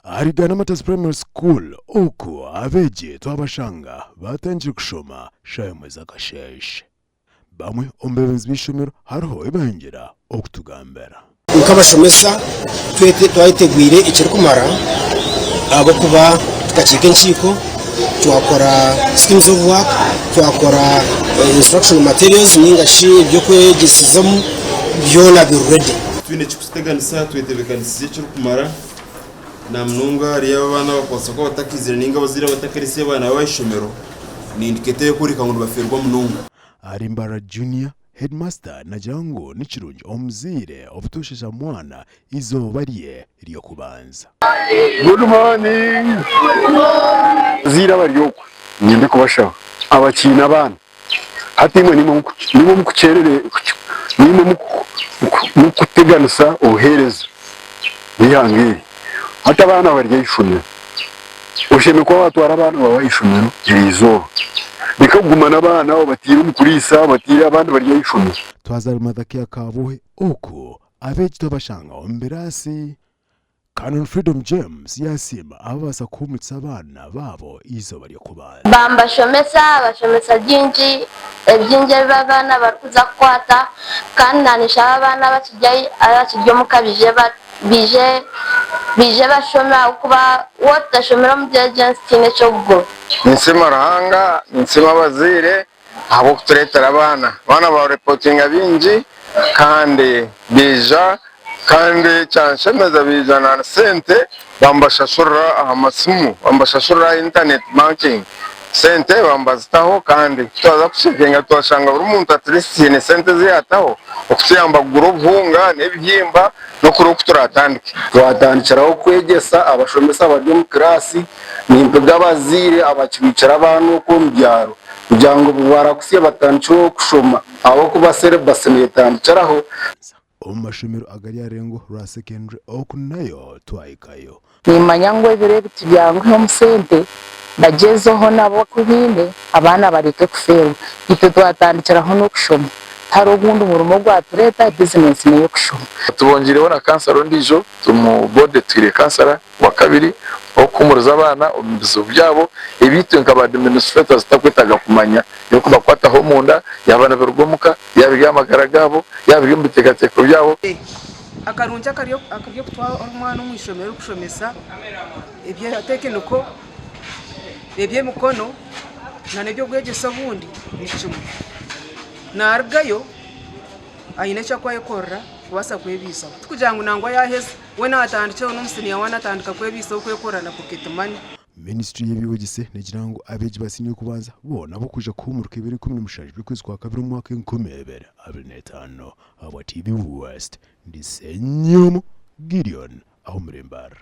Ahari Ganamatasi Primary School oku abeegi twabashanga batandikire kushoma shaaha emwe z'akasheeshe. Bamwe omu beebembezi b'eishomero hariho ebi bayongyera okutugambira. Nk'abashomesa twayetegwire ekirikumara ahabw'okuba tukakiika enkiiko, twakora schemes of work, twakora instructional materials ninga shi eby'okwegyesezamu byona biri ready. Twine ekirikututeganisa, twetebekanisize ekirikumara namunonga ahari abo abaana abakubaasa kuba batakaizire ninga abazaire abatakaretsire abaana baabo aha ishomero, ni indicator erikworeka ngu nibaferwa munonga. Ahari Mbarara Junior, Headmaster nagira ngu ni kirungi omuzaire obutoshesha mwana eizooba rye ry'okubanza. Good morning. Abazaire abari okwe nyende kubashaba abakiine abaana hati imwe nimwe nimwe mukuteganisa obuhereza bw'eihanga eri. Hati abaana bari ah'ishomero oshemereire kuba watwara abaana baawe ah'ishomero eriizooba. Reka kuguma n'abaana obataire omu kuriisa obataire abandi bari ah'ishomero. Twaza Rumathakia Kabuhe oku abeegi twabashanga omu biraasi Canon Freedom James yaasiima ababaasa kuhuumuriza abaana baabo eizooba ry'okubanza. Bambashomesa, bashomesa bingi, ebingi ebi abaana barikuza kukwata kandi naanishaba abaana abakiri omuka baije baije baije bashome ahabw'okuba waaba otashomire omuri egi ensi tihaine eky'okuguma. Ninsiima Ruhanga, ninsiima abazaire ahabw'okutureetera abaana. Abaana barepotinga baingi kandi baija kandi ekyanshemeza baija na sente bambashashurira aha masimu, bambashashurira aha internet banking. Sente bambazitaho kandi ku twaza kucekinga twashanga buri muntu at least haine sente ezi yaataho okutuyamba kugura obuhunga n'ebihimba n'okureeba oku turatandike. Twatandikiraho kwegyesa abashomesa abari omu kiraasi Nimpiga abazaire abakibiikire abaana okwo omu byaro kugira ngu bwarakusya batandikyeho kushoma ahabw'okuba syllabus netandikiraho. Omu mashomero agari aha rurengo rwa secondary oku nayo twahikayo. Nimanya ngu ebiro ebi tibyanguhi omu sente, bagyezeho nabo oku baine abaana bareke kufeerwa. Itwe twatandikiraho n'okushoma, tihariho ogundi murimo ogwatureeta, bizinensi n'ey'okushoma. Tubongiireho na kansara ondiijo, omu boodi etwire kansara wakabiri ow'okuhuumuriza abaana omu bizibu byabo ebi itwe nka ba administrators tutakwetaaga kumanya ebirikubakwataho omunda, yaaba nibiruga omuka, yaaba biri aha magara gaabo, yaaba biri omu biteekateeko byabo. Akarungi akari okutwara omwana omu ishomero orikushomesa ebya tekiniko, eby'emikono nana eby'obwegyese obundi ni kimwe. Narugayo aine eki arikwekorera kubaasa kwebaisaho. Tikugira ngu nangwa yaaheza, we naatandikiraho n'omu siniya waana atandika kwebaisaho kwekorera na pocket money. Minisiture y'eby'obwegyese negira ngu abeegi ba siniya y'okubanza boona ab'okwija kuhuumuruka ebiro 17 by'okwezi kwa kabiri omu mwaka 2025. Ahabwa TV West, ndi Ssenyomo Gideon Ahumurembarra.